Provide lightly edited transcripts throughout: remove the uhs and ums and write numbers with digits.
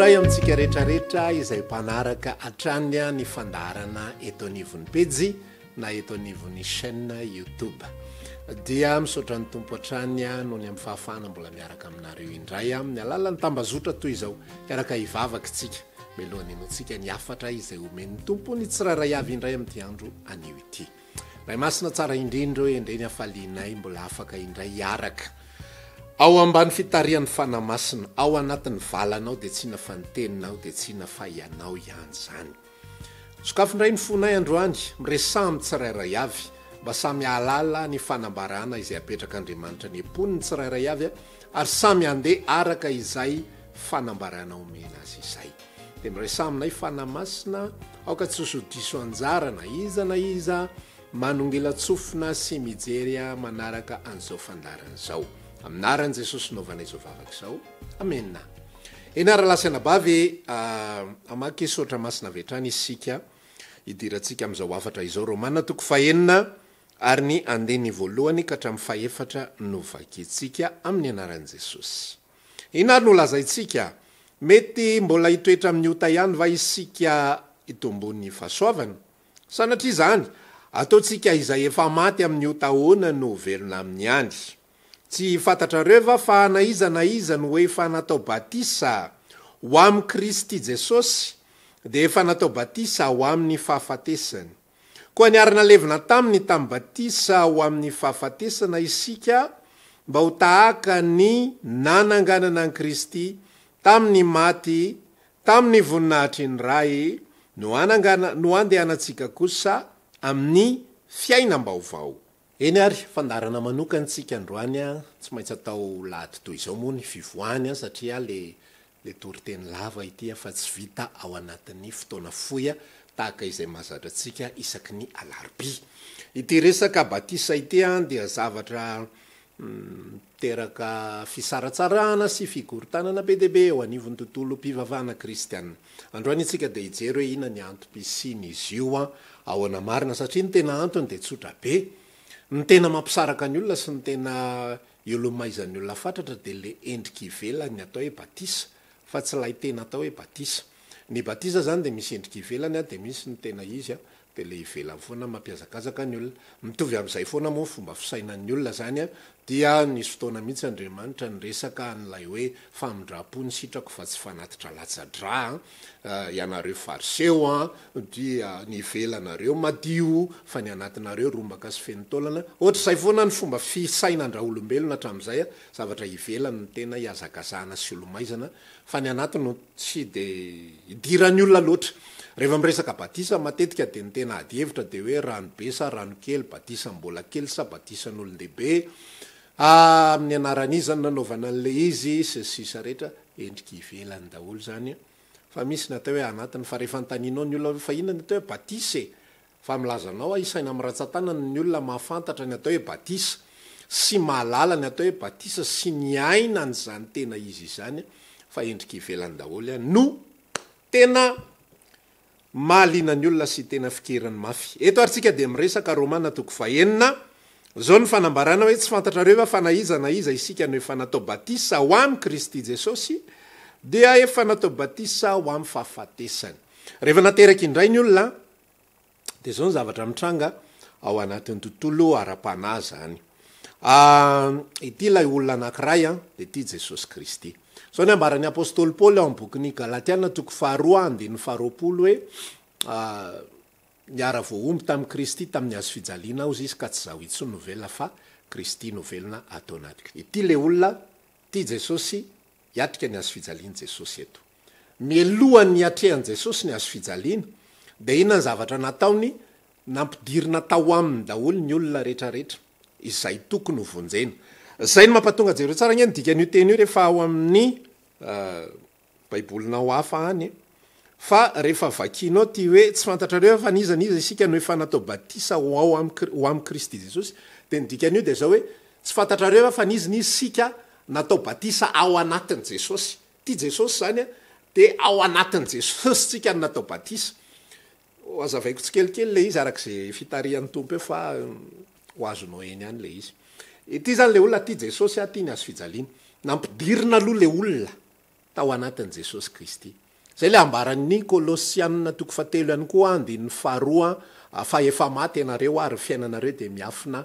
indray amintsika rehetrarehetra izay mpanaraka hatrany ny fandaharana eto anivon'ny pejy na eto anivon'ny chaîne YouTube. Dia misaotra ny Tompo hatrany noho ny amin'ny fahafahana mbola miaraka aminareo indray amin'ny alalan'ny tambazotra toy izao. Hiaraka hivavaka isika mialohan'ny hinoantsika ny hafatra izay omen'ny Tompo ny tsirairay avy indray amin'ity andro anio ity. Ray Masina tsara indrindra ô, endrey ny hafalianay mbola afaka indray hiaraka ao ambany fitarihan'ny Fanahy Masina, ao anatin'ny valanao dia tsy inona fa ny teninao dia tsy inona fa ianao ihany izany. Sokafy indray ny fonay androany, miresaha amin'ny tsirairay avy, mba samy hahalala ny fanambarana izay apetrak'Andriamanitra ny am-pon'ny tsirairay avy ary samy handeha araka izay fanambarana omena azy izay. Dia miresaha aminay Fanahy Masina, aoka tsy ho diso anjara na iza na iza manongilan-tsofina sy mijery manaraka an'izao fandaharana izao. Amin'ny anaran'i Jesosy naovana izao vavaka izao. Amena. Eny ary rahalahy sy anabavy, hamaky soratra masina avy hatrany isika hidirantsika amin'izao hafatra izao. Romana toko fahenina ary ny andininy voalohany ka hatramin'ny fahefatra no vakintsika amin'ny anaran'i Jesosy. Inona ary no lazaintsika? Mety mbola hitoetra amin'ny ota ihany va isika hitomboan'ny fahasoavana? Sanatria izany! Ataontsika izay efa maty amin'ny ota ahoana no ho velona aminy ihany? Tsy fantatrareo va fa na iza na iza no efa natao batisa ho amin'i Kristy Jesosy dia efa natao batisa ho amin'ny fahafatesany? Koa niara-nalevina taminy tamin'ny batisa ho amin'ny fahafatesana isika mba ho tahaka ny nananganana an'i Kristy tamin'ny maty tamin'ny voninahitry ny Ray no hanangana no handehanantsika kosa amin'ny fiainam-baovao. Eny ary, fandaharana manokana isika androany an, tsy maintsy atao lahady toy izao moa ny fivoahany an, satria le le toriteny lava ity an, fa tsy vita ao anatin'ny fotoana fohy tahaka izay mahazatra antsika isaky ny alarobia. Ity resaka batisa ity an dia zavatra miteraka fisaratsarahana sy figorontanana be dia be eo anivon'ny tontolom-pivavahana kristiana. Androany isika dia hijery hoe inona ny antom-pisian'izy io an, ahoana marina, satria ny tena antony dia tsotra be. Ny tena mampisaraka ny olona sy ny tena iolomaizan'ny olona fatratra dia ilay endrika ivelany atao hoe batisa, fa tsy ilay tena atao hoe batisa. Ny batisa izany dia misy endrika ivelany an, dia misy ny tena izy an, dia ilay ivelany foana mampihazakazaka ny olona. Mitovy amin'izay foana moa ny fomba fisainan'ny olona izany an, dia nisy fotoana mihitsy Andriamanitra niresaka an'ilay hoe famindram-po ny sitrako fa tsy fanatitra latsa-drà an, ianareo fariseo an, dia ny ivelanareo madio fa ny anatinareo rombaka sy feno taolana, ohatr'izay foana ny fomba fisainan-draolombelona hatramin'izay an, zavatra ivelany no tena ihazakazahana sy olomaizana fa ny anatiny no tsy dia idiran'ny olona loatra. Rehefa miresaka batisa matetika dia ny tena ady hevitra dia hoe rano be sa rano kely, batisa mbola kely sa batisan'olon-dehibe, amin'ny anaran'iza no nanaovana an'ilay izy, sy ny sisa rehetra, endrika ivelany daholo izany fa misy ny atao hoe anatiny fa rehefa anontanianao ny olona hoe fa inona ny atao hoe batisa e? Fa milaza anao aho isaina amin'ny rantsan-tanana ny olona mahafantatra ny atao hoe batisa sy mahalala ny atao hoe batisa sy miaina an'izany tena izy izany fa endrika ivelany daholo no tena mahaliana ny olona sy tena fikeriny mafy. Eto ary tsika dia miresaka Romana toko fahenina, izao ny fanambarana hoe tsy fantatrareo va fa na iza na iza isika no efa natao batisa ho amin'i Kristy Jesosy dia efa natao batisa ho amin'ny fahafatesany. Rehefa nateraka indray ny olona Dia izao ny zavatra mitranga ao anatin'ny tontolo ara-panahy izany. Ity ilay olona anankiray, dia ity Jesosy Kristy. Izao ny ambaran'ny apostoly Paoly ao amin'ny bokin'ny Galatiana toko faharoa andininy faharoapolo hoe, Niara-voahombo tamin'i Kristy tamin'ny hazo fijaliana aho, hozy izy, ka tsy izaho intsony no velona fa Kristy no velona ato anatiko. Ity ilay olona, ity Jesosy, Hiatrika ny hazofijaliana Jesosy eto. Mialohan'ny hiatrehan'i Jesosy ny hazofijaliana, dia inona ny zavatra nataony? Nampidirina tao aminy daholo ny olona rehetrarehetra izay tokony ho vonjena. Izay no mampatonga, jereo tsara ange ny dikan'io teny io rehefa ao amin'ny Baibolinao hafa any e. Fa rehefa vakianao ity hoe tsy fantatrareo fa n'iza n'iza isika no efa natao batisa ho ao amin'ny ho amin'i Kristy Jesosy, dia ny dikan'io dia izao hoe tsy fantatrareo fa n'iza n'iza isika natao batisa ao anatin'i Jesosy. Ity Jesosy izany an, dia ao anatin'i Jesosy tsika no natao batisa. Ho hazavaiko tsikelikely ilay izy araka izay fitarihan'ny Tompo eo fa ho azonao eny ihany ilay izy. Ity izany ilay olona, ity Jesosy, ity ny hazofijaliana. Nampidirina aloha ilay olona. Tao anatin'i Jesosy Kristy. Izay ilay ambaran'ny Kolosiana toko fahatelo ihany koa andininy faharoa fa efa maty ianareo ary ny fiainanareo dia miafina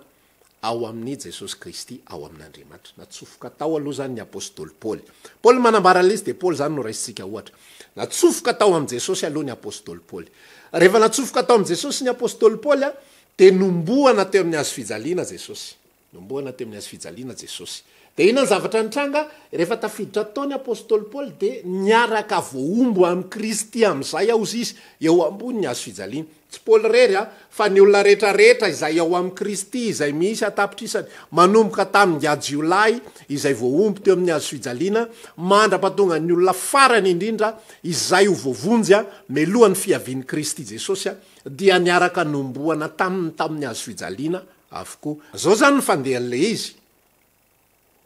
ao amin'i Jesosy Kristy ao amin'Andriamanitra. Natsofoka tao aloha izany ny apostoly Paoly. Paoly manambara an'ilay izy dia Paoly izany no raisintsika ohatra. Natsofoka tao amin'i Jesosy aloha ny apostoly Paoly. Rehefa natsofoka tao amin'i Jesosy ny apostoly Paoly dia nombohana teo amin'ny hazo fijaliana Jesosy. Nombohana teo amin'ny hazo fijaliana Jesosy. Dia inona ny zavatra nitranga? Rehefa tafiditra tao ny apostoly Paoly dia niaraka voahombo amin'i Kristy amin'izay ao izy eo ambonin'ny hazo fijaliana. Tsy Paoly irery an, fa ny olona rehetra rehetra izay ao amin'i Kristy izay misy an-tapitrisany, manomboka tamin'ingahy jiolahy izay voahombo teo amin'ny hazo fijaliana, mandra-pahatongan'ny olona farany indrindra izay ho voavonjy melohan'ny fiavian'i Kristy Jesosy, dia niaraka nombohana taminy tamin'ny hazo fijaliana avokoa. Zao zany ny fandehan'ilay izy.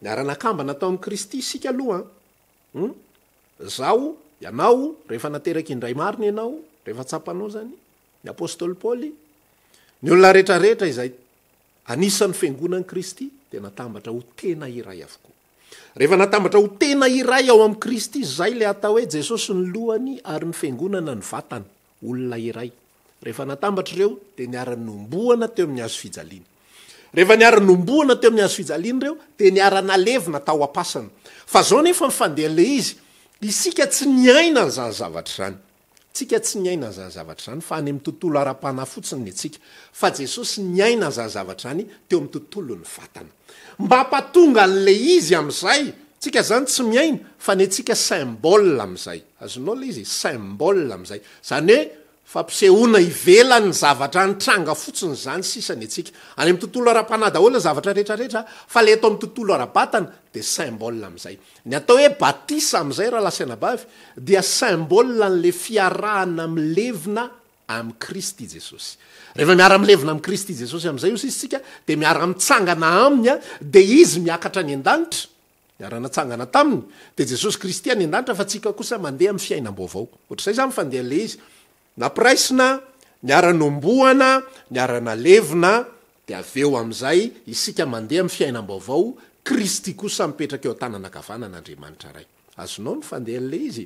Niara-nakambana tao amin'i Kristy isika aloha an. Hum. Zaho, ianao, rehefa nateraka indray marina ianao, rehefa tsapanao zany, ny apostoly Paoly, ny olona rehetra rehetra izay anisan'ny fiangonan'i Kristy dia natambatra ho tena iray avokoa. Rehefa natambatra ho tena iray ao amin'i Kristy, zay ilay atao hoe Jesosy ny lohany ary ny fiangonana ny vatany. Olona iray. Rehefa natambatra ireo, dia niara-nombohana teo amin'ny hazo fijaliana. Rehefa niara-nombohana teo amin'ny hazo fijaliana ireo, dia niara-nalevina tao am-pasana. Fa izao anefa ny fandehan'ilay izy, isika tsy niaina an'izany zavatra izany. Tsika tsy niaina an'izany zavatra izany, fa any amin'ny tontolo ara-panahy fotsiny ny antsika. Fa Jesosy niaina an'izany zavatra izany teo amin'ny tontolon'ny vatana. Mba hampatonga an'ilay izy amin'izay, tsika izany tsy miaina, fa ny antsika symbole amin'izay. Azonao ilay izy? Symbole amin'izay. Izany hoe fampisehoana ivelany ny zavatra nitranga fotsiny izany sisa ny antsika. Any amin'ny tontolo ara-panahy daholo ny zavatra rehetra rehetra, fa ilay eto amin'ny tontolo ara-batana dia symbole amin'izay. Ny atao hoe batisa amin'izay rahalahy sy anabavy dia symbole an'ilay fiarahana milevina amin'i Kristy Jesosy. Rehefa miara-milevina amin'i Kristy Jesosy amin'izay osa isika dia miara-mitsangana Aminy, dia Izy miakatra any an-danitra, niara-natsangana Taminy, dia Jesosy Kristy any an-danitra fa tsika kosa mandeha amin'ny fiainam-baovao. Ohatr'izay izany fandehan'ilay izy. Nampiraisina, niara-nombohana, niara-nalevina, dia avy eo amin'izay isika mandeha amin'ny fiainam-baovao, Kristy kosa mipetraka eo an-tanana ankavanan'Andriamanitra Ray. Azonao ny fandehan'ilay izy?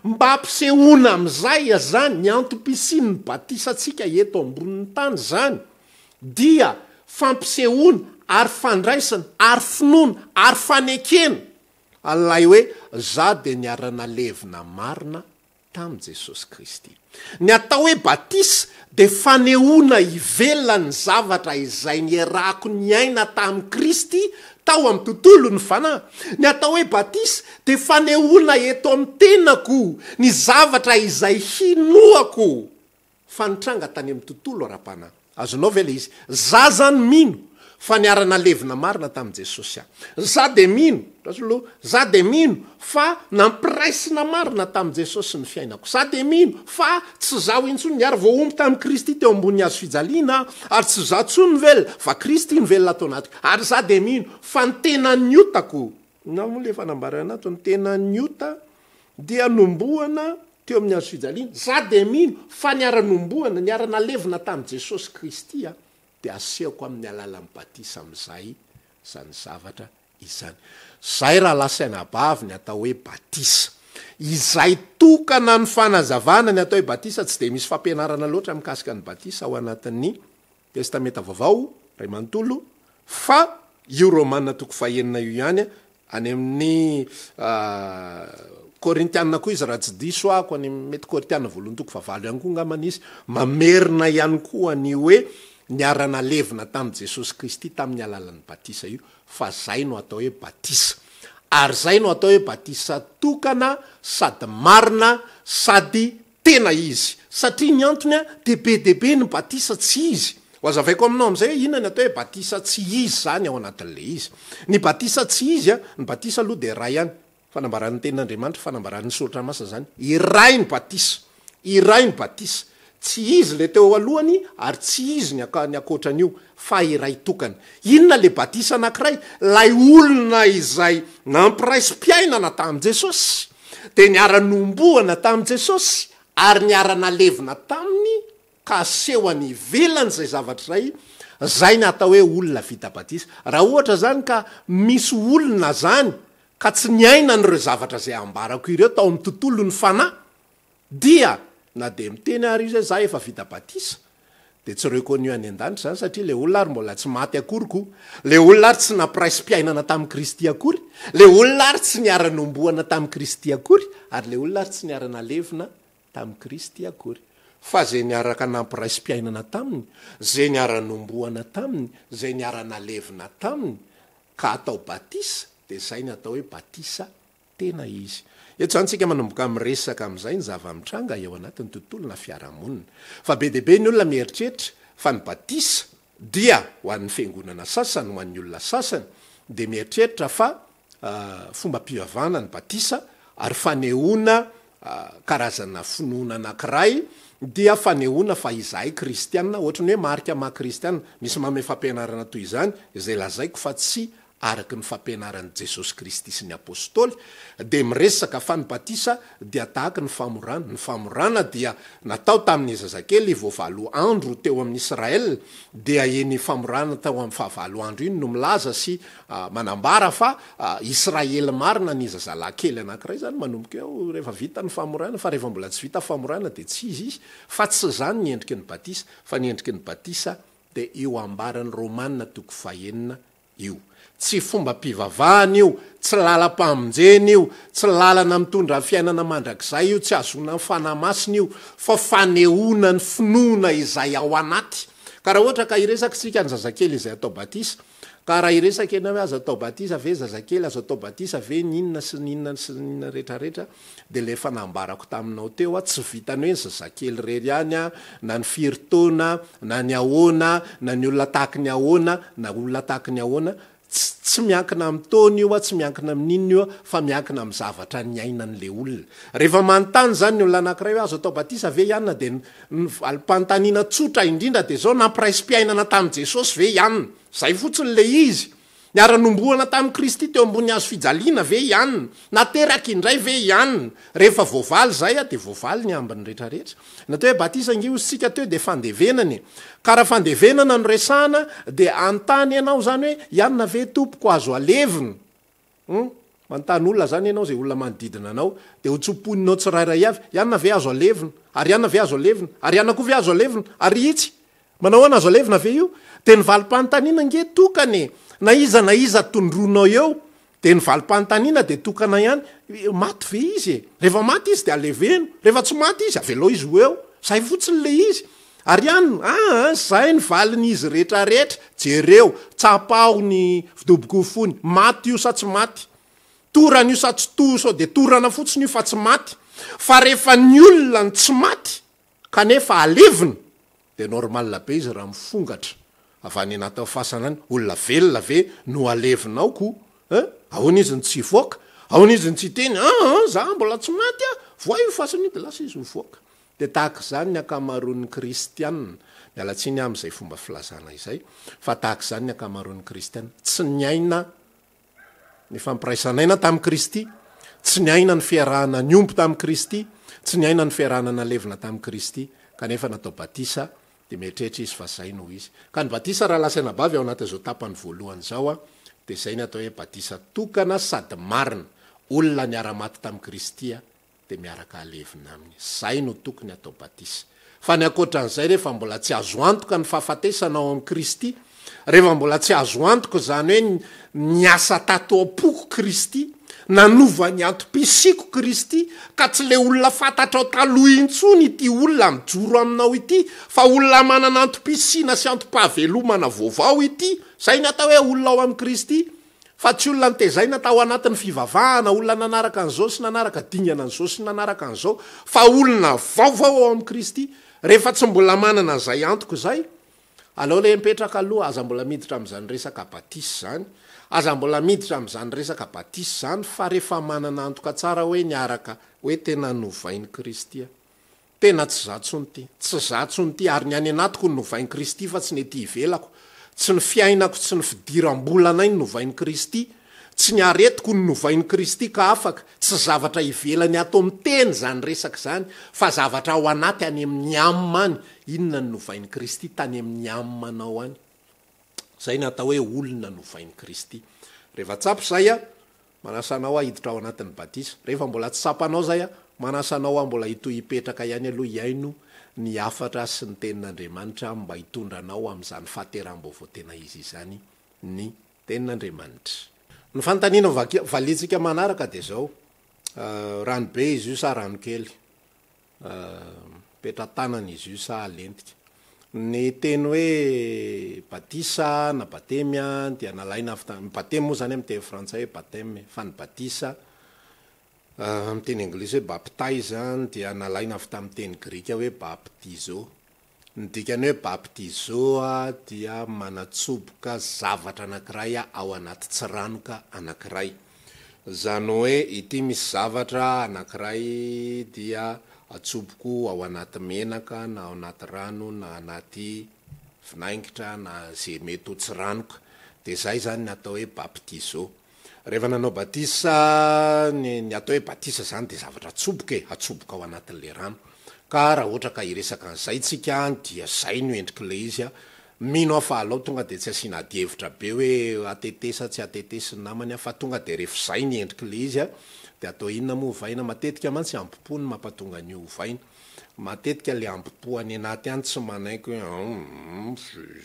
Mba hampisehoana amin'izay izany ny antom-pisian'ny batisantsika eto ambonin'ny tany izany dia fampisehoana ary fandraisana ary finoana ary fanekena an'ilay hoe za dia niara-nalevina marina tamin'i Jesosy Kristy. Ny atao hoe batisa dia fanehoana ivelany ny zavatra izay niarahako niaina tamin'i Kristy tao amin'ny tontolon'ny fanahy. Ny atao hoe batisa dia fanehoana eto amin'ny tenako ny zavatra izay hinoako fa nitranga tany amin'ny tontolo ara-panahy. Azonao ve ilay izy? Za zany mino fa niara-nalevina marina tamin'i Jesosy aho. Za dia mino, raso aloha, za dia mino fa nampiraisina marina tamin'i Jesosy ny fiainako. Za dia mino fa tsy zaho intsony niara-voahombo tamin'i Kristy teo ambonin'ny hazo fijaliana aho, ary tsy zaho intsony no velona, fa Kristy no velona ato anatiko. Ary za dia mino fa ny tenan'ny otako, inona moa ilay fanambarana ato, ny tenan'ny ota dia nombohana teo amin'ny hazo fijaliana, za dia mino fa niara-nombohana, niara-nalevina tamin'i Jesosy Kristy aho, dia asehoko amin'ny alalan'ny batisa amin'izay izany zavatra izany. Izay rahalahy sy anabavy ny atao hoe batisa. Izay tokana ny fanazavana ny atao hoe batisa, tsy dia misy fampianarana loatra mikasika ny batisa ao anatin'ny Testamenta Vaovao iray manontolo, fa io Romana toko fahenina io ihany, any amin'ny Korintiana koa izy raha tsy diso aho, any mety Korintiana voalohany toko fahavalo ihany koa angambany izy, mamerina ihany koa ny hoe niara-nalevina tamin'i Jesosy Kristy tamin'ny alalan'ny batisa io, fa zay no atao hoe batisa. Ary zay no atao hoe batisa tokana sady marina sady Tena izy. Satria ny antony a, dia be dia be ny batisa tsy izy. Ho azavaiko aminao amin'izay hoe inona ny atao hoe batisa tsy izy izany ao anatin'ilay izy. Ny batisa tsy izy a, ny batisa aloha dia iray ihany. Fanambaran'ny tenin'Andriamanitra, fanambaran'ny soratra masina izany. Iray ny batisa. Iray ny batisa. Tsy izy ilay teo alohany ary tsy izy ny ny ankoatran'io fa iray tokana. Inona ilay batisa anankiray? Ilay olona izay nampiraisim-piainana tamin'i Jesosy, dia niara-nohomboana tamin'i Jesosy ary niara-nalevina taminy ka aseho any ivelany izay zavatra izay, izay ny atao hoe olona vita batisa. Raha ohatra izany ka misy olona izany. ka tsy niaina an'ireo zavatra izay ambarako ireo tao amin'ny tontolon'ny fanahy, dia na dia miteny ary izy hoe za efa vita batisa, dia tsy reconnu any an-danitra izany satria ilay olona ary mbola tsy maty akory ko, ilay olona ary tsy nampiraisim-piainana tamin'i Kristy akory, ilay olona ary tsy niara-nombohana tamin'i Kristy akory, ary ilay olona ary tsy niara-nalevina tamin'i Kristy akory. Fa izay niaraka nampiraisim-piainana taminy, izay niara-nombohana taminy, izay niara-nalevina taminy, ka atao batisa, dia izay ny atao hoe batisa tena izy. Eto izany isika manomboka miresaka amin'izay ny zava-mitranga eo anatin'ny tontolo na fiarahamonina. Fa be dia be ny olona mieritreritra fa ny batisa dia, ho an'ny fiangonana sasany, ho an'ny olona sasany, dia mieritreritra fa fombam-pivavahana ny batisa ary fanehoana karazana finoana anankiray dia fanehoana fa izahay kristiana, ohatry ny hoe marika maha kristiana, misy manome fampianarana toy izany izay lazaiko fa tsy araka ny fampianaran'i Jesosy Kristy sy ny Apostoly, dia miresaka fa ny batisa dia tahaka ny famorana, ny famorana dia natao tamin'ny zazakely vao valo andro teo amin'ny Israel, dia iny famorana tao amin'ny fahavalo andro iny no milaza sy manambara fa Israely marina ny zazalahy kely anankiray izany manomboka eo rehefa vita ny famorana, fa rehefa mbola tsy vita famorana dia tsy izy izy, fa tsy izany ny endriky ny batisa, fa ny endriky ny batisa dia io ambaran'ny Romana toko fahenina io. Tsy fombam-pivavahana io, tsy lalam-pamonjena io, tsy lalana mitondra fiainana mandrakizay io, tsy ahazoana ny Fanahy Masina io, fa fanehoana ny finoana izay ao anaty. Ka raha ohatra ka hiresaka isika ny zazakely izay atao batisa, ka raha hiresaka ianao hoe azo atao batisa ve zazakely, azo atao batisa ve ny inona sy ny inona sy ny inona rehetrarehetra, dia ilay efa nambarako taminao teo aho, tsy vitan'ny hoe ny zazakely irery ihany an, na ny firy taona, na ny ahoana, na ny olona tahaky ny ahoana, na olona tahaky ny ahoana, tsy tsy miankina amin'ny taona io an, tsy miankina amin'inona io an, fa miankina amin'ny zavatra niainan'ilay olona. Rehefa manontany izany ny olona anankiray hoe azo atao batisa ve i anona dia ny ny valim-panontaniana tsotra indrindra dia izao, nampiraisim-piainana tamin'i Jesosy ve i anona? Izay fotsiny ilay izy. Niara-nohomboana tamin'i Kristy teo ambony hazo fijaliana ve i Anna? Nateraka indray ve i Anna? Rehefa voavaly izay dia voavaly ny ambiny rehetrarehetra. Ny atao hoe batisa ange hozy tsika teo dia fandevenana e. Ka raha fandevenana no resahana dia anontany ianao izany hoe i Anna ve tompoko azo alevina? Hum? Manontany olona izany ianao izay olona manodidina anao dia ho tsopoininao tsirairay avy, i Anna ve azo alevina? Ary i Anna ve azo alevina? Ary i Anna koa ve azo alevina? Ary itsy? Manao ahoana azo alevina ve io? Dia ny valim-panontaniana ange tokana e! Na iza na iza tondroinao eo dia ny valim-panontaniana dia tokana ihany, maty ve izy e? Rehefa maty izy dia aleveno, rehefa tsy maty izy avelao izy ho eo, zay fotsiny le izy. Ary an, aa, zay ny valin'izy rehetra rehetra, jereo, tsapaho ny fidoboky ny fony, maty io sa tsy maty? Torana io sa tsy to, sao dia torana fotsiny io fa tsy maty? Fa rehefa ny olona no tsy maty kanefa alevina dia normal be izy raha mifongatra avy any anatin'ny fasana any, olona velona ve no alevina ao ko eh? Ahoana izy no tsy hivoaka? Ahoana izy no tsy hiteny aa za mbola tsy maty ah, voay io fasana io dia lasa izy mivoaka. Dia tahaka izany ny ankamaroan'ny kristiana, miala tsiny aho amin'izay fomba filazana izay, fa tahaka izany ny ankamaroan'ny kristiana, tsy niaina ny fampiraisan'aina tamin'i Kristy, tsy niaina ny fiarahana niombo tamin'i Kristy, tsy niaina ny fiarahana nalevina tamin'i Kristy, kanefa natao batisa, dia mieritreritra izy fa izay no izy. Ka ny batisa raha lahy sy anabavy ao anatin'izao tapany voalohany izao dia izay ny atao hoe batisa tokana sady marina, olona niara-maty tamin'i Kristy dia miaraka alevina aminy. Zay no tokony atao batisa. Fa ny ankoatran'izay rehefa mbola tsy azo antoka ny fahafatesana ao amin'i Kristy, rehefa mbola tsy azo antoka izany hoe niasa tato am-poko Kristy, nanova ny antom-pisiako Kristy, ka tsy ilay olona fantatrao taloha intsony ity olona mijoro aminao ity, fa olona manana antom-pisiana sy antom-pahavelomana vaovao ity. Izay ny atao hoe olona ao amin'i Kristy. Fa tsy olona notezaina tao anatin'ny fivavahana, olona nanaraka an'izao sy nanaraka dingana an'izao sy nanaraka an'izao, fa olona vaovao ao amin'i Kristy. Rehefa tsy mbola manana an'izay antoko izay, aleo ilay mipetraka aloha, aza mbola miditra amin'izany resaka batisa izany, aza mbola miditra amin'izany resaka batisa izany, fa rehefa manana antoka tsara hoe niaraka, hoe tena novain'i Kristy aho. Tena tsy za tsony ty. Tsy za tsony ty ary ny any anatiko no novain'i Kristy fa tsy ny ety ivelako. Tsy ny fiainako tsy ny fidiram-bolanay no novain'i Kristy. Tsy ny aretiko no novain'i Kristy ka afaka. Tsy zavatra ivelany ato amin'ny teny izany resaka izany fa zavatra ao anaty any amin'ny âme any. Inona no novain'i Kristy tany amin'ny âme-nao any? Izay ny atao hoe olona novain'i Kristy. Rehefa tsapa izay a. Manasa anao aho hiditra ao anatin'ny batisa. Rehefa mbola tsy tsapanao izay, manasa anao aho mbola hitohy hipetraka ihany aloha hihaino ny hafatra sy ny tenin'Andriamanitra mba hitondra anao amin'izany fahateraham-baovao tena izy izany ny tenin'Andriamanitra. Ny fanontaniana valiantsika manaraka dia izao, rano be izy io sa rano kely? Petra-tanana izy io sa alentika? Ny teny hoe batisa na batemy dia nalaina avy tamin'ny, ny batemy moa izany amin'ny teny frantsay hoe baptême, fa ny batisa amin'ny teny anglisy hoe baptize dia nalaina avy tamin'ny teny grika hoe baptizo. Ny dikan'ny hoe baptizo dia manatsoboka zavatra anankiray ao anaty tsiranoka anankiray. Izany hoe ity misy zavatra anankiray dia atsoboko ao anaty menaka na ao anaty rano na anaty vinaingitra na ze mety ho tsiranoka. Dia izay izany ny atao hoe baptizo. Rehefa nanao batisa, ny ny atao hoe batisa izany dia zavatra atsoboka e, atsoboka ao anatin'ilay rano. Ka raha ohatra ka hiresaka an'izay tsika dia izay no endrik'ilay izy a. Mino aho fa alao tonga dia tsy asiana adihevitra be hoe ATT sa tsy ATT sy ny namany a, fa tonga dia rehefa izay ny endrik'ilay izy a, dia atao inona moa ovaina? Matetika mantsy ambo-po no mampatonga an'io ovaina. Matetika le ambo-po any anaty any tsy manaiky hoe humm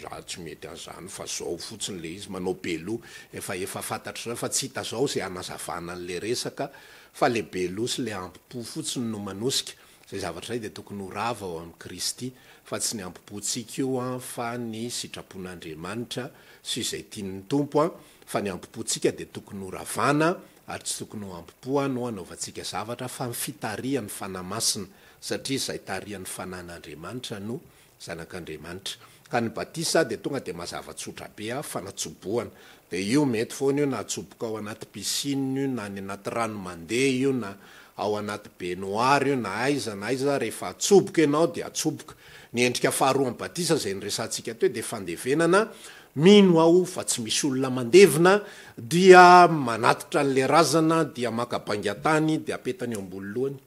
za tsy mety an'zany fa zao fotsiny le izy, manao be loha, efa efa fantatr'zao efa tsy hita zao ze hanazavana an'le resaka fa le be loha sy le ambo-po fotsiny no manosika, zay zavatra zay de tokony ho rava ao amin'i Kristy fa tsy ny ambo-pontsika io an fa ny sitrapon'Andriamanitra sy izay tian'ny Tompo an, fa ny ambo-pontsika de tokony ho ravana Ary tsy tokony ho ambo-po no hanaovantsika zavatra fa ny fitarihan'ny Fanahy Masina, satria izay tarihan'ny Fanahin'Andriamanitra no zanak'Andriamanitra. Ka ny batisa dia tonga dia mazava tsotra be a, fanatsobohana. Dia io mety foana io na atsoboka ao anaty piscine io na any anaty rano mandeha io na ao anaty baignoire io na aiza na aiza, rehefa atsoboka ianao dia atsoboka. Ny endrika faharoa amin'ny batisa izay noresahantsika teo dia fandevenana, Mino aho fa tsy misy olona mandevina dia manatitra an'le razana dia maka baingan-tany dia apetany eo ambony lohany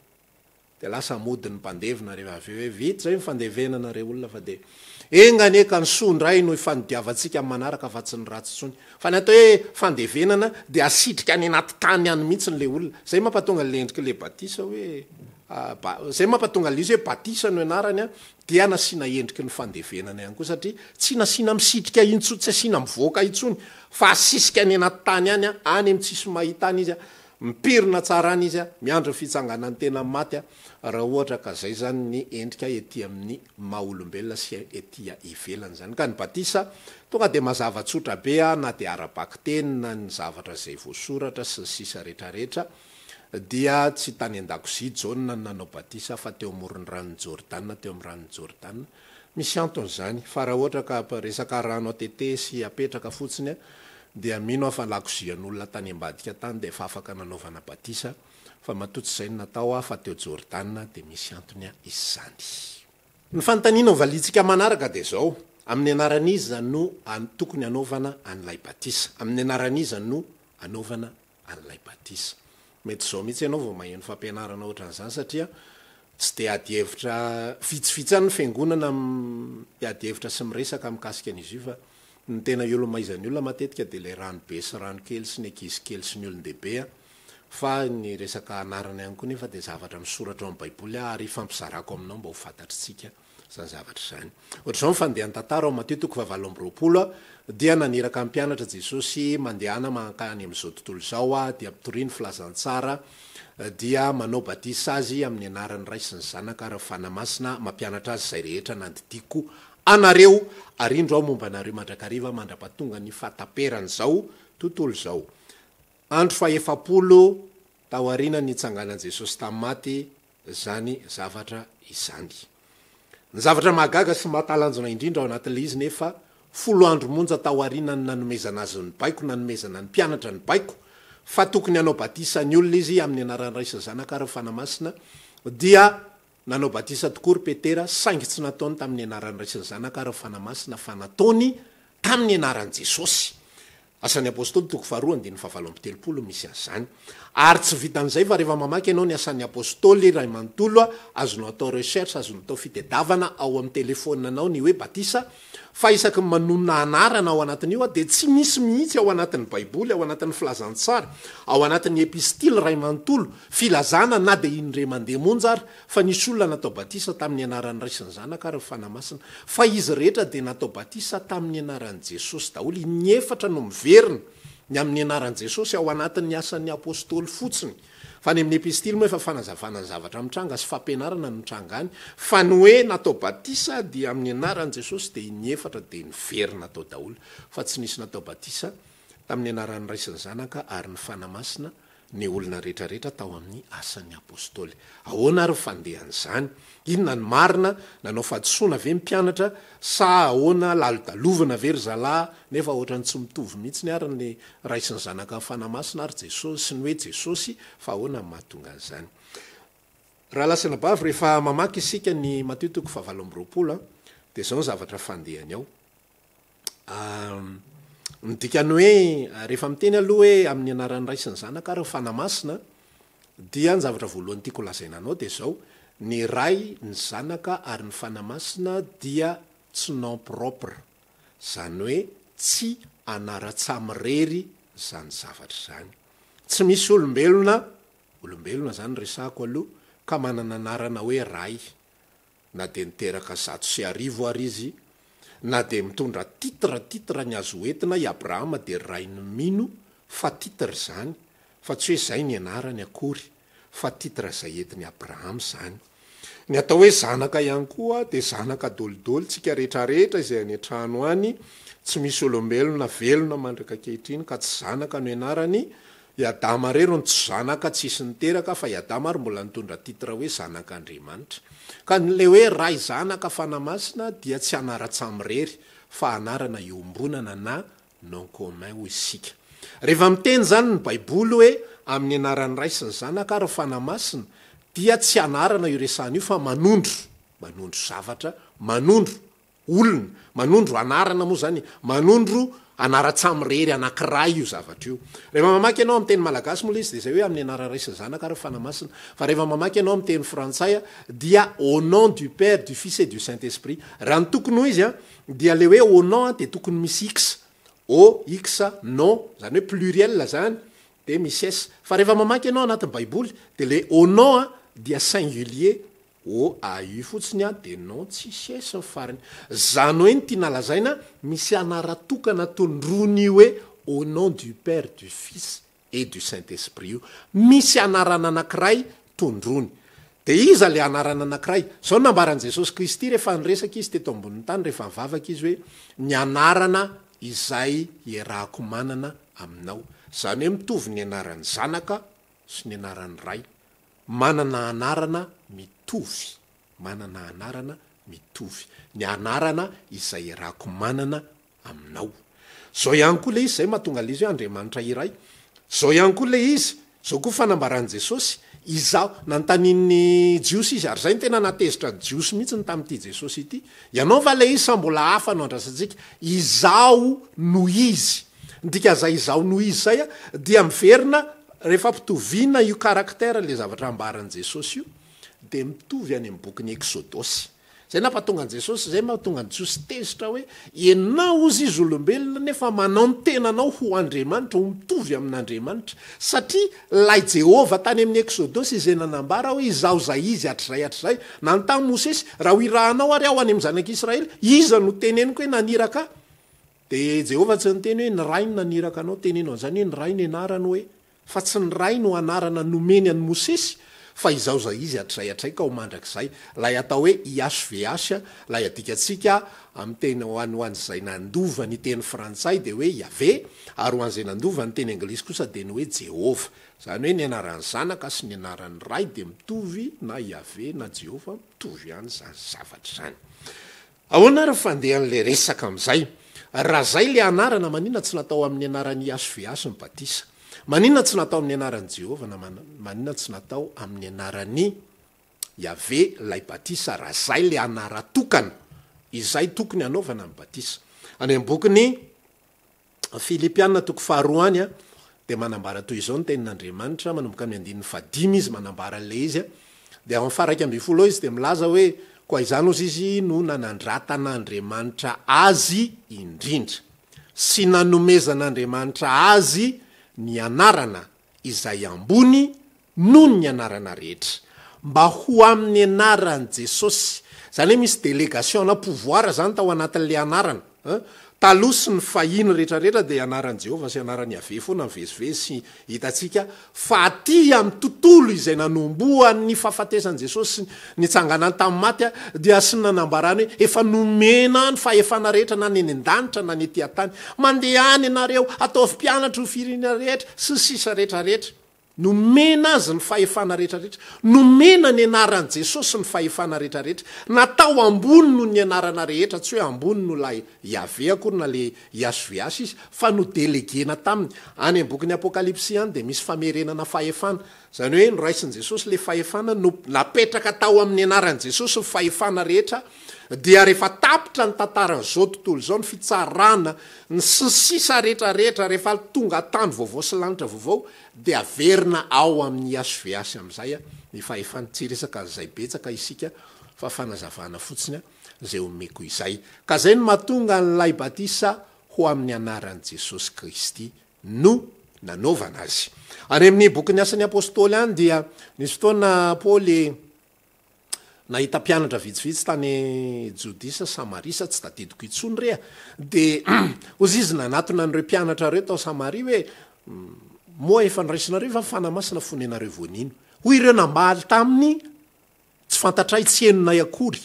dia lasa mody ny mpandevina rehefa avy eo hoe vita izay ny fandevenana re olona fa dia enga anie ka ny soa indray no hifanodiavantsika amin'ny manaraka fa tsy ny ratsy intsony fa ny atao hoe fandevenana dia asitrika any anaty tany any mihitsy le olona izay mampatonga an'le endrik'le batisa hoe izay mampatonga an'le izy hoe batisa no anarany an Dia nasiana endriky ny fandevenana ihany koa satria tsy nasiana misitrika intsony, tsy asiana mivoaka intsony fa asisika any anaty tany any, any amin'ny tsisy mahita any izy, mipirina tsara any izy, miandry ny fitsanganan'ny tena maty, raha ohatra ka izay izany ny endrika ety amin'ny maha olombelona sy ety ivelany izany. Ka ny batisa tonga dia mazava tsotra be na dia ara-bakiteny na ny zavatra izay voasoratra sy ny sisa rehetra rehetra. Dia tsy tany an-dakozia Jaona no nanao batisa fa teo amoron'ny ranon'i Jordana, teo amin'ny ranon'i Jordana. Misy antony izany, fa raha ohatra ka resaka rano atete sy apetraka fotsiny dia mino aho fa lakozian'olona tany ambadika tany dia efa afaka nanaovana batisa, fa matoa tsy izay no natao fa teo Jordana dia misy antony izany. Ny fanontaniana hovaliantsika manaraka dia izao, amin'ny anaran'iza no tokony hanaovana an'ilay batisa? Amin'ny anaran'iza no anaovana an'ilay batisa. Mety izao mihitsy ianao vao maheno fampianarana ohatran'izany satria tsy dia adihevitra, vitsivitsy ihany ny fiangonana miady hevitra sy miresaka mikasika an'izy io fa ny tena iolomaizan'ny olona matetika dia ilay rano be sy rano kely sy ny ankizy kely sy ny olon-dehibe fa ny resaka anarana ihany koa nefa dia zavatra misoratra ao amin'ny baiboly ary ifampizarako aminao mba ho fantatr'tsika izany zavatra izany. Ohatr'izao ny fandehan'ny tantara ao Matio toko fahavalo amby 20, Dia naniraka ny mpianatra Jesosy, Mandehana mankany amin'izao tontolo izao aho, dia mpitoria ny filazantsara, dia manao batisa azy amin'ny anaran'ny Ray sy ny Zanaka ary ny Fanahy Masina, mampianatra azy izay rehetra nandidiako anareo, ary indro aho momba anareo mandrakariva mandra-pahatonga ny fahataperan'izao tontolo izao. Andro fahefapolo taorian'ny nitsanganan'i Jesosy tamin'ny maty, izany zavatra izany. Ny zavatra mahagaga sy mahatalanjona indrindra ao anatin'ilay izy nefa, folo andro monja taorianan'ny nanomezana azy ny baiko, nanomezana ny mpianatra ny baiko, fa tokony hanao batisa ny olona izy amin'ny anaran'ny Ray sy ny Zanaka ary ny Fanahy Masina, dia nanao batisa tokoa ry Petera, saingy tsy nataony tamin'ny anaran'ny Ray sy ny Zanaka ary ny Fanahy Masina fa nataony tamin'ny anaran'i Jesosy. Asan'ny Apostoly toko faharoa andininy fahavalo amby 30 misy an'izany. Ary tsy vitan'izay fa rehefa mamaky ianao ny Asan'ny Apostoly iray manontolo, azonao atao recherche, azonao atao fitedavana ao amin'ny telefaoninanao ny hoe batisa, Fa isaky ny manonona anarana ao anatin'io aho dia tsy misy mihitsy ao anatin'ny Baiboly, ao anatin'ny Filazantsara, ao anatin'ny Epistily iray manontolo, filazana na dia indray mandeha monja ary fa nisy olona natao batisa tamin'ny anaran'ny Ray sy ny Zanaka ary ny Fanahy Masina. Fa izy rehetra dia natao batisa tamin'ny anaran'i Jesosy daholo. Inefatra no miverina ny amin'ny anaran'i Jesosy ao anatin'ny Asan'ny Apostoly fotsiny. Fa any amin'ny epistily moa efa fanazavana ny zavatra mitranga sy fampianarana no mitranga any, fa ny hoe natao batisa dia amin'ny anaran'i Jesosy dia inefatra dia niverina tao daholo fa tsy nisy natao batisa tamin'ny anaran'ny Ray sy ny Zanaka ary ny Fanahy Masina ny olona rehetra rehetra tao amin'ny asan'ny apostoly. Ahoana ary ny fandehan'izany? Inona ny marina? Nanao fahadisoana ve ny mpianatra sa ahoana? Lalodalovana ve ry zalahy? Nefa ohatran'ny tsy mitovy mihitsiny ary ny Ray sy ny Zanaka ny Fanahy Masina ary Jesosy sy ny hoe Jesosy fa ahoana ny mahatonga an'izany? Rahalahy sy anabavy rehefa mamaky isika ny Matio toko fahavalo amby 20 dia izao ny zavatra fandehany ao. Ny dikan'ny hoe rehefa miteny aloha hoe amin'ny anaran'ny Ray sy ny Zanaka ary ny Fanahy Masina dia ny zavatra voalohany tiako holazaina anao dia izao, ny Ray, ny Zanaka ary ny Fanahy Masina dia tsy nom propre, izany hoe tsy anaran-tsamirery izany zavatra izany. Tsy misy olombelona, olombelona izany resahako aloha, ka manana anarana hoe Ray. na dia niteraka 1100 ary izy, na dia mitondra titre titre ny azo hoentina i Abrahama dia rain'ny mino fa titre izany fa tsy hoe izay ny anarany akory fa titre izay entin'i Abrahama izany. Ny atao hoe zanaka ihany koa dia zanaka dolidoly tsika rehetra rehetra izay any an-trano any, tsy misy olombelona velona mandraka ankehitriny ka tsy zanaka no ianarany I Adama irery no tsy zanaka tsisy niteraka fa i Adama ary mbola nitondra titre hoe zanak'Andriamanitra. Ka ny le hoe Ray Zanaka Fanahy Masina dia tsy anaran-tsamirery fa anarana iombonana na nom commun hoy isika. Rehefa miteny izany ny baiboly hoe amin'ny anaran'ny Ray sy ny Zanaka ary ny Fanahy Masina dia tsy anarana io resahana io fa manondro, manondro zavatra, manondro Olona, manondro anarana moa izany e, manondro anaran-tsamirery anankiray io zavatra io. Rehefa mamaky ianao amin'ny teny malagasy moa ilay izy dia izay hoe amin'ny anaran'ny Ray sy ny Zanaka ary ny Fanahy Masina. Fa rehefa mamaky ianao amin'ny teny frantsay dia au nom du Père, du Fils et du Saint Esprit. Raha ny tokony ho izy dia ilay hoe au nom dia tokony misy x, o, x, nom, izany hoe pluriel izany, dia misy s. Fa rehefa mamaky ianao anatin'ny baiboly dia ilay au nom dia singulier OAU fotsiny an de non tsisy S ny farany. Zany hoe ny tiana lazaina misy anaratokana tondroiny io hoe au nom du Père du Fils et du Saint Esprit io. Misy anarana anakiray tondroiny. De iza le anarana anakiray? Zao no nambaran'i Jesosy Kristy rehefa niresaka izy teto ambonin'ny tany rehefa nivavaka izy hoe ny anarana izay iarahako manana aminao. Zany hoe mitovy ny anaran'ny Zanaka sy ny anaran'ny Ray. Manana anarana mitovy, manana anarana mitovy. Ny anarana izay irako manana aminao. Zao ihany koa ilay izy, izay mahatonga ilay izy hoe Andriamanitra iray. Zao ihany koa ilay izy, zao koa fanambaran'i Jesosy, Izaho, nanontanian'ny Jiosy izy, ary izay no tena nahatezitra ny Jiosy mihitsy tamin'ity Jesosy ity, Ianao va ilay izy sa mbola hafa no andrasantsika? Izaho no izy. Ny dikan'izay Izaho no izy izay dia miverina Rehefa ampitoviana io caractère le zavatra ambaran'i Jesosy io dia mitovy any amin'ny bokin'ny Exodosy. Zay nampatonga an'i Jesosy, zay mahatonga an'i Jiosy tezitra hoe ianao ozy izy olombelona nefa manao ny tenanao ho Andriamanitra, ho mitovy amin'Andriamanitra. Satria ilay Jehovah tany amin'ny Exodosy izay nanambara hoe izaho izay izy hatrizay hatrizay, nanontany Mosesy, raha ho irahanao ary aho any amin'ny zanak'Israely, iza no teneniko hoe naniraka ahy? Dia Jehovah tsy niteny hoe, Ny Ray no naniraka anao. Teneno an'izany hoe, Ny Ray no anarany hoe. Fa tsy ny Ray no anarana nomeny an'i Mosesy, fa Izaho izay Izy hatrizay hatrizay ka ho mandrakizay. Ilay atao hoe IHVH, ilay adikantsika amin'ny teny ho an'ny ho an'izay nandova ny teny frantsay dia hoe Yahvé, ary ho an'izay nandova ny teny anglisy kosa dia ny hoe Jehovah. Izany hoe ny anaran'ny Zanaka sy ny anaran'ny Ray dia mitovy, na Yahvé na Jehovah, mitovy ihany izany zavatra izany. Ahoana ary ny fandehan'ilay resaka amin'izay? Raha izay ilay anarana, maninona tsy natao amin'ny anaran'i YHVH ny batisa? Maninona tsy natao amin'ny anaran'i Jehovah na maninona tsy natao amin'ny anaran'i Yahvé ilay batisa raha izay ilay anaran-tokana izay tokony hanaovana ny batisa? Any amin'ny bokin'i Filipiana toko faharoa any dia manambara toy izao ny tenin'Andriamanitra, manomboka amin'ny andininy fahadimy izy manambara an'ilay izy, dia ao amin'ny faha 11 ao izy dia milaza hoe, Koa izany hozy izy no nanandratan'Andriamanitra azy indrindra, sy nanomezan'Andriamanitra azy ny anarana izay ambony noho ny anarana rehetra, mba ho amin'ny anaran'i Jesosy, izany hoe misy délégation-na pouvoir izany tao anatin'ilay anarana, an! Taloha sy ny fahiny rehetra rehetra dia anaran'i Jehovah sy anaran'i Yaveh foana mivezivezy sy hitantsika fa aty amin'ny tontolo izay nanombohan'ny fahafatesan'i Jesosy sy nitsanganany tamin'ny maty dia sy ny nanambarany hoe efa nomena ny fahefana rehetra na ny eny an-danitra na ny ety an-tany, mandehana ianareo, ataovy mpianatro ny firenena rehetra, sy ny sisa rehetra rehetra. Nomena azy ny fahefana rehetrarehetra. Nomena ny anaran'i Jesosy ny fahefana rehetrarehetra. Natao ambony noho ny anarana rehetra, tsy hoe ambony noho ilay Yaveh akory na ilay YHVH izy, fa nodelegena taminy. Any amin'ny bokin'ny Apokalypsy any dia misy famerenana fahefana. Izany hoe noraisin'i Jesosy ilay fahefana, no napetraka tao amin'ny anaran'i Jesosy ny fahefana rehetra, dia rehefa tapitra ny tantaran'izao tontolo izao, ny fitsarana, ny sy ny sisa rehetrarehetra, rehefa tonga tany vaovao sy lanitra vaovao, Dia averina ao amin'ny HVH amin'izay ny fahefany. Tsy hiresaka an'izay betsaka isika fa fanazavana fotsiny izay omeko izay. Ka izay no mahatonga an'ilay batisa ho amin'ny anaran'i Jesosy Kristy no nanaovana azy. Any amin'ny bokin'ny Asan'ny Apostoly any dia nisy fotoana Paoly Nahita mpianatra vitsivitsy tany Jodia sa Samaria sa tsy tadidiko intsony re a! Dia hozy izy nanatona an'ireo mpianatra ireo tao Samaria hoe, Moa efa noraisinareo va ny Fanahy Masina fony ianareo vao nino? Hoy ireo namaly taminy, Tsy fantatray, tsy henonay akory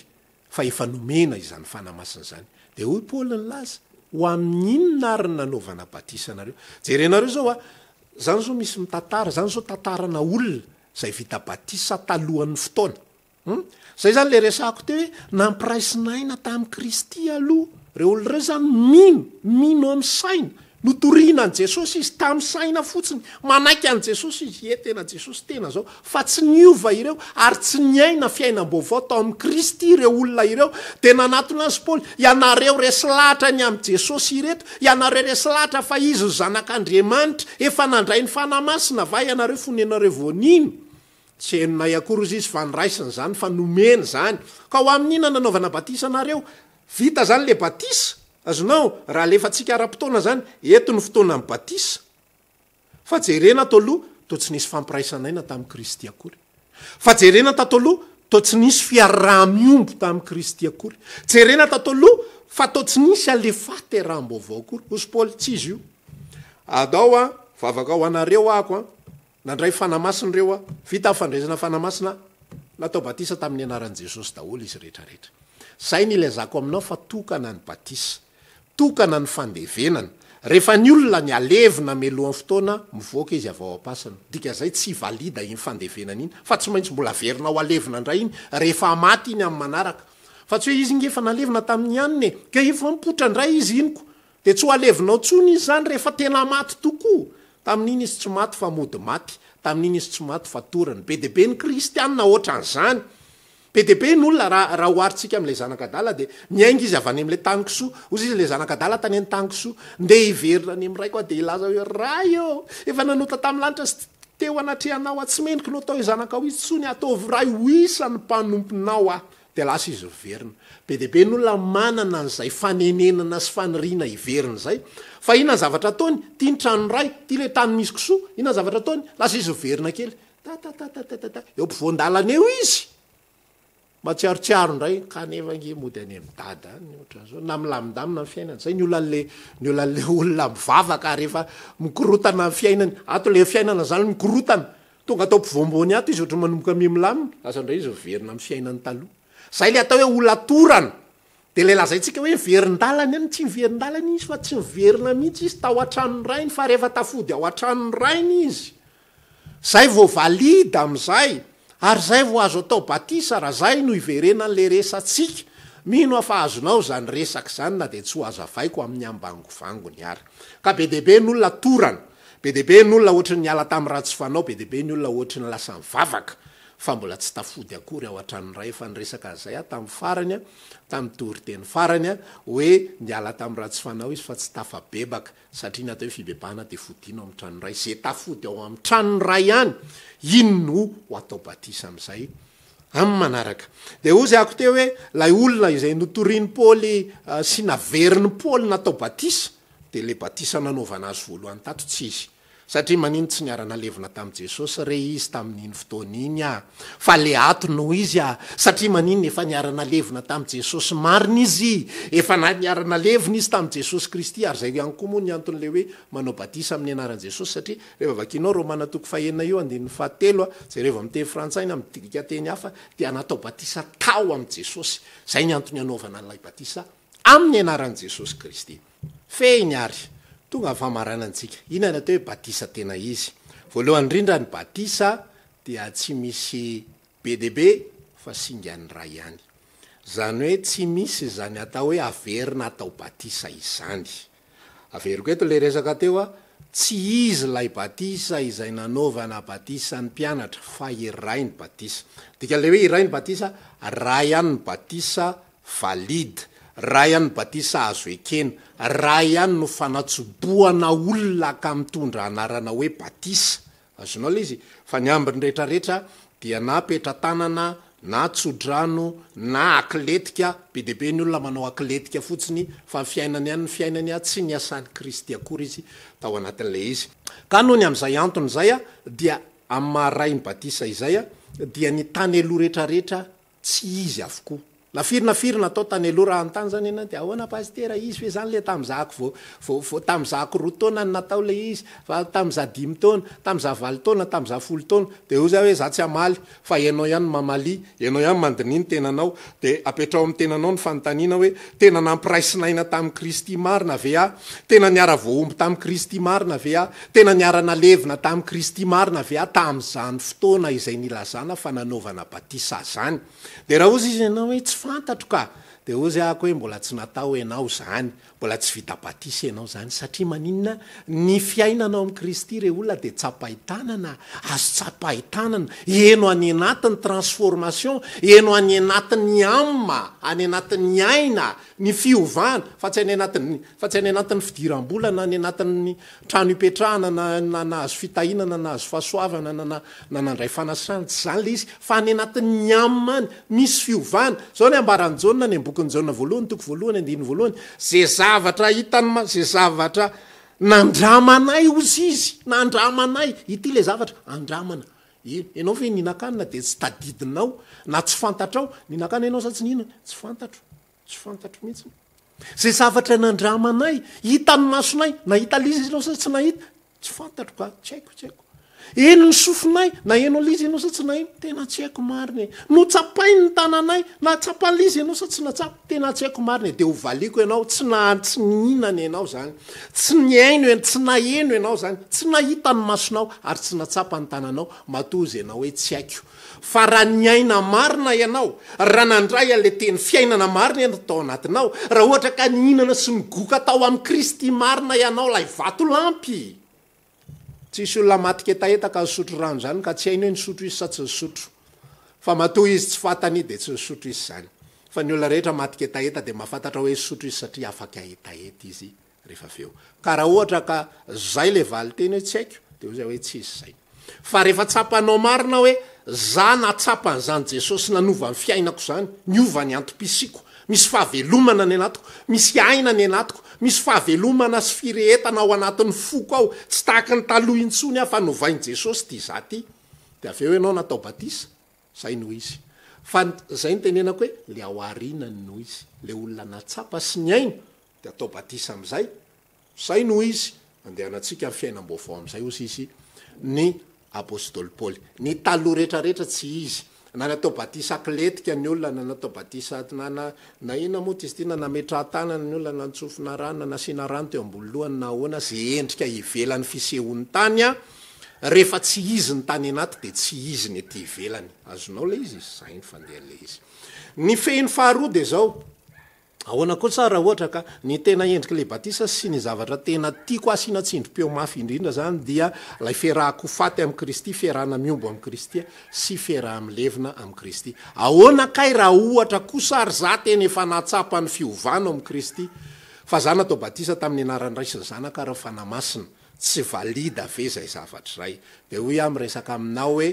fa efa nomena izany Fanahy Masina izany. Dia hoy Paoly nilaza, Ho amin'ny inona ary no nanaovana batisa anareo? Jerenareo izao a! Izany izao misy mitantara, izany izao tantarana olona Izay vita batisa talohan'ny fotoana. Hum? Izay izany ilay resahako teo hoe nampiraisina aina tamin'i Kristy aloha. Ireo olona ireo izany mino, mino amin'ny saina. Notorina an'i Jesosy izy tamin'ny saina fotsiny. Manaiky an'i Jesosy izy, ie tena Jesosy tena izao. Fa tsy niova ireo ary tsy niaina fiainam-baovao tao amin'i Kristy ireo olona ireo. Dia nanatona azy Paoly, ianareo resy lahatra ny amin'i Jesosy ireto, Ianareo resy lahatra fa Izy no Zanak'Andriamanitra. Efa nandray ny Fanahy Masina va ianareo fony ianareo vao nino? Tsy henonay akory hozy izy fa noraisiny izany, fa nomeny izany. Ka ho amin'ny inona nanaovana batisa anareo? Vita izany ilay batisa? Azonao? Raha alefantsika ara-potoana izany, eto ny fotoanan'ny batisa. Fa jerena ato aloha, toa tsy nisy fampiraisan'aina tamin'i Kristy akory. Fa jerena tato aloha, toa tsy nisy fiaraha-miombo tamin'i Kristy akory. Jerena tato aloha, fa toa tsy nisy alefateram-baovao akory. Hozy Paoly, tsy izy io. Adao an, vavaka ho anareo ahako an. Nandray Fanahy Masina ireo an. Vita ny fandraisana Fanahy Masina, natao batisa tamin'ny anaran'i Jesosy daholo izy rehetra rehetra. Izay no ilazako aminao fa tokana ny batisa. Tokana ny fandevenana. Rehefa ny olona ny alevina melohan'ny fotoana, mivoaka izy avy ao am-pasana. Dikan'izay tsy valide iny fandevenana iny fa tsy maintsy mbola averina ho alevina indray iny rehefa maty iny amin'ny manaraka. Fa tsy hoe izy nge efa nalevina tamin'ny anona e! Ka efa mipoitra indray izy iny ko! Dia tsy ho alevinao intsony izy izany rehefa tena maty tokoa! Tamin'iny izy tsy maty fa mody maty, tamin'iny izy tsy maty fa torana. Be dia be ny kristianina ohatran'izany. Be dia be ny olona, raha raha oharintsika amin'ilay zanak'adala dia miainga izy avy any amin'ilay tany kisoa, hozy izy ilay zanak'adala tany amin'ny tany kisoa, ndeha hiverina any amin'ny raiko aho dia hilaza hoe, Ray ô, efa nanota tamin'ny lanitra sy teo anatrehanao aho, tsy mendriko ny ho atao hoe zanakao intsony, ataovy ray ho isan'ny mpanomponao aho. Dia lasa izy miverina. Be dia be ny olona manana an'izay fanenenana sy faniriana hiverina izay, fa inona ny zavatra ataony? Ity ny tranon'ny ray, ity ilay tany misy kisoa, inona ny zavatra ataony? Lasa izy miverina kely. Tatatatata, eo ampovoan-dalana eo izy, mahatsiarotsiaro indray, kanefa ange mody any amin'i dada any ohatran'izao, na milamindamina ny fiainana, zay ny olan'le ny olan'le olona mivavaka rehefa mikorotana ny fiainany, ato le fiainana zany mikorotana, tonga ato ampovoamboany ato izy ohatran'ny manomboka miha-milamina, lasa indray izy miverina amin'ny fiainany taloha. Zay le atao hoe olatorana, de le lazaintsika hoe miverin-dalana iny, tsy miverin-dalana izy fa tsy miverina mihitsy izy tao an-tranon'ny rainy fa rehefa tafody ao an-tranon'ny rainy izy, Zay vao valide amizay ary zay vao azo atao batisa raha zay no iverenanle resatsika. Mino aho fa azonao zany resaka zany na dia tsy ho azavaiko amin'ny ambangovangony ary. Ka be dia be ny olona torana, be dia be ny olona ohatry ny niala tamin'ny ratsy fanao, be dia be ny olona ohatry ny lasa nivavaka fa mbola tsy tafody akory ao an-tranon'ny Ray. Efa niresaka an'izay aho tamin'ny farany, tamin'ny toriteny farany, hoe niala tamin'ny ratsy fanao izy fa tsy tafabebaka. Satria ny atao hoe fibebahana dia fodiana ao amin'ny tranon'ny Ray. Izay tafody ao amin'ny tranon'ny Ray ihany, iny no ho atao batisa amin'izay. Amin'ny manaraka. Dia hozy ako teo hoe ilay olona izay notorian'i Paoly sy naverin'i Paoly natao batisa, dia ilay batisa nanaovana azy voalohany tato tsy izy. Satria manino tsy niara-nalevina tamin'i Jesosy re izy tamin'iny fotoana iny ah? Fa le ato no izy ah! Satria maninona efa niara-nalevina tamin'i Jesosy marina izy? Efa niara-nalevina izy tamin'i Jesosy Kristy ary izay ihany koa moa ny anton'ilay hoe manao batisa amin'ny anaran'i Jesosy satria rehefa vakianao Romana toko fahenina io andininy fahatelo ah, jerevo amin'ny teny frantsay na amin'ny dikanteny hafa dia natao batisa tao amin'i Jesosy. Izay ny antony anaovana an'ilay batisa amin'ny anaran'i Jesosy Kristy. Fehiny ary, tonga ny famaranantsika. Inona ny atao hoe batisa tena izy? Voalohany indrindra ny batisa dia tsy misy be dia be fa singan'ny iray ihany. Izany hoe tsy misy izany atao hoe averina atao batisa izany. Averiko eto ilay resaka teo, tsy izy ilay batisa izay nanaovana batisa ny mpianatra fa iray ny batisa. Dikan'ilay hoe iray ny batisa, iray ihany ny batisa valide, Ray ihany ny batisa azo ekena, Ray ihany no fanatsobohana olona ka mitondra anarana hoe batisa. Azonao ilay izy? Fa ny ambiny retraretra dia na petra-tanana, na tso-drano, na akletika, be dia be ny olona manao akletika fotsiny fa ny fiainany ihany ny fiainany, tsy niasan'i Kristy akory izy tao anatin'ilay izy. Ka noho ny amin'izay antony izay dia amin'ny maha Ray ny batisa izay dia ny tany aloha retraretra Tsy izy avokoa. Na firy na firy natao tany aloha raha anontany zany ianao dia ahoana pasitera izy ve zany le tamin'zahako vao vao vao tamin'zahako roa taona no natao le izy fa tamin'za dimy taona, tamin'za valo taona, tamin'za folo taona dia hoy za hoe za tsy hamaly fa ianao ihany no mamalia, ianao ihany mandiniha ny tenanao dia apetraho amin'ny tenanao ny fanontaniana hoe tena nampiraisin'aina tamin'i Kristy marina ve aho? Tena niara-voahombo tamin'i Kristy marina ve aho? Tena niara-nalevina tamin'i Kristy marina ve aho tamin'izany fotoana izay nilazana fa nanaovana batisa ahy izany? Dia raha hozy izy ianao hoe tsy fantatro ka! Dia hozy ahako hoe mbola tsy natao ianao izany, mbola tsy vita batisa ianao izany, satria maninona? Ny fiainana ao amin'i Kristy re olona dia tsapain-tanana, azo tsapain-tanana, heno any anatin'ny transformation, heno any anatin'ny âme, any anatin'ny aina, ny fiovana, fa tsy any anatin'ny, fa tsy any anatin'ny fidiram-bola na any anatin'ny trano ipetrahana na na nahazo fitahiana na nahazo fahasoavana na na na nandray fanasana, tsy izany ilay izy, fa any anatin'ny âme any, misy fiovana. Izao ny ambaran'i Jaona any amin'ny bokin'i Jaona voalohany toko voalohany andininy voalohany, Izay zavatra hitan'ny ma, izay zavatra nandramanay hozy izy, nandramanay, ity ilay zavatra, andramana. Eny, ianao ve nihinan-kanina dia tsy tadidinao na tsy fantatrao, nihinan-kanina ianao sa tsy nihinana? Tsy fantatro. Tsy fantatro mihitsy. Izay zavatra nandramanay, hitan'ny masonay, nahita an'ilay izy ianao sa tsy nahita? Tsy fantatro ka, tsy haiko, tsy haiko. Henon'ny sofinay, naheno an'ilay izy ianao sa tsy naheno? Tena tsy haiko marina e. Notsapain'ny tananay, nahatsapa an'ilay izy ianao sa tsy nahatsapa? Tena tsy haiko marina e. Dia hovaliako ianao, tsy na, tsy nihinana ianao izany. Tsy nihaino, tsy naheno ianao izany. Tsy nahita ny masonao ary tsy nahatsapa ny tananao. Matoa hozy ianao hoe tsy haiko. Fa raha niaina marina ianao, raha nandray an'ilay teny fiainana marina ianao tao anatinao, raha ohatra ka nihinana sy nigoka tao amin'i Kristy marina ianao, ilay vatolampy! Tsisy olona matin-ketaheta ka nisotro rano izany ka tsy hainy hoe nisotro izy sa tsy nisotro. Fa matoa izy tsy fantany dia tsy nisotro izy izany. Fa ny olona rehetra matin-ketaheta dia mahafantatra hoe nisotro izy satria afaka hetaheta izy rehefa avy eo. Ka raha ohatra ka zay le valinteny hoe tsy haiko de hoy zay hoe tsisy zay. Fa rehefa tsapanao marina hoe za nahatsapa an'izany Jesosy nanova ny fiainako zany, niova ny antom-pisiako, misy fahavelomana any anatiko, misy aina any anatiko, misy fahavelomana sy firehetana ao anatin'ny foko ao, tsy tahaky ny taloha intsony aho fa novain'i Jesosy ty za ty. De avy eo ianao natao batisa, zay no izy. Fa zay no tenenako hoe le ao arinany no izy, le olona nahatsapa sy niaina Dia atao batisa amin'izay, izay no izy, andehanantsika ny fiainam-baovao amin'izay hozy izy ny Apostoly Paoly. Ny taloha rehetrarehetra tsy izy. Na natao batisa atletika ny olona, na natao batisa na na na inona moa izy ity, na nametrahan-tanana ny olona, na nitsofina rano, na nasiana rano teo ambony lohany na ahoana, izay endrika ivelan'ny fisehoany tany an, rehefa tsy izy ny tany anaty dia tsy izy ny ety ivelany. Azonao ilay izy? Izay ny fandehan'ilay izy. Ny fehiny faharoa dia izao, Ahoana kosa raha ohatra ka ny tena endrik'ilay batisa sy ny zavatra tena tiako asiana tsindrim-peo mafy indrindra izany dia ilay fiarahako faty amin'i Kristy, fiarahana mihombo amin'i Kristy sy fiaraha-milevina amin'i Kristy. Ahoana kay raha ohatra kosa ary za tena efa nahatsapa ny fiovana ao amin'i Kristy fa za natao batisa tamin'ny anaran'ny Ray sy ny Zanaka ary ny Fanahy Masina. Tsy valide ve izay zavatra izay? Dia hoy aho miresaka aminao hoe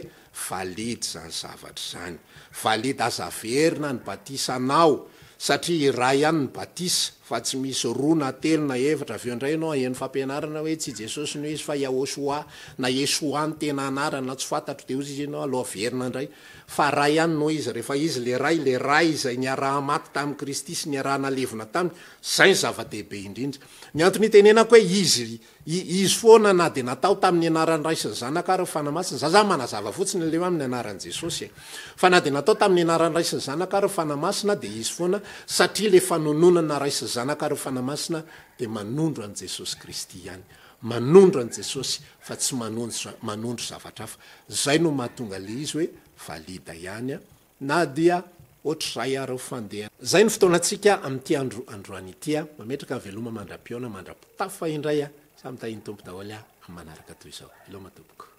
valide izany zavatra izany. Valide aza averina ny batisanao satria iray ihany ny batisa fa tsy misy roa na telo na efatra avy eo indray ianao haheno fampianarana hoe tsy Jesosy no izy fa Yahoshua na Yeshua no tena anarany na tsy fantatro dia hoy izy ianao aleo averina indray fa ray ihany no izy rehefa izy le ray le ray izay niaraha-maty tamin'i Kristy sy niaraha-nalevina taminy izay ny zava-dehibe indrindra. Ny antony itenenako hoe izy izy foana na dia natao tamin'ny anaran'ny Ray sy ny Zanaka ary ny Fanahy Masina, za zany manazava fotsiny ilay hoe amin'ny anaran'i Jesosy e. Fa na dia natao tamin'ny anaran'ny Ray sy ny Zanaka ary ny Fanahy Masina dia izy foana satria ilay fanononana Ray sy Zanaka ary Fanahy Masina dia manondro an'i Jesosy Kristy ihany. Manondro an'i Jesosy fa tsy manondro manondro zavatra hafa. Zay no mahatonga ilay izy hoe valide ihany Na dia ohatr'izay ary ho fandeha. Izay ny fotoanantsika amin'ity andro androany ity a. Mametraka ny veloma mandra-pihaona mandra-pitafa indray a. Samy tahin'ny Tompo daholo a amin'ny manaraka toy izao. Veloma tompoko.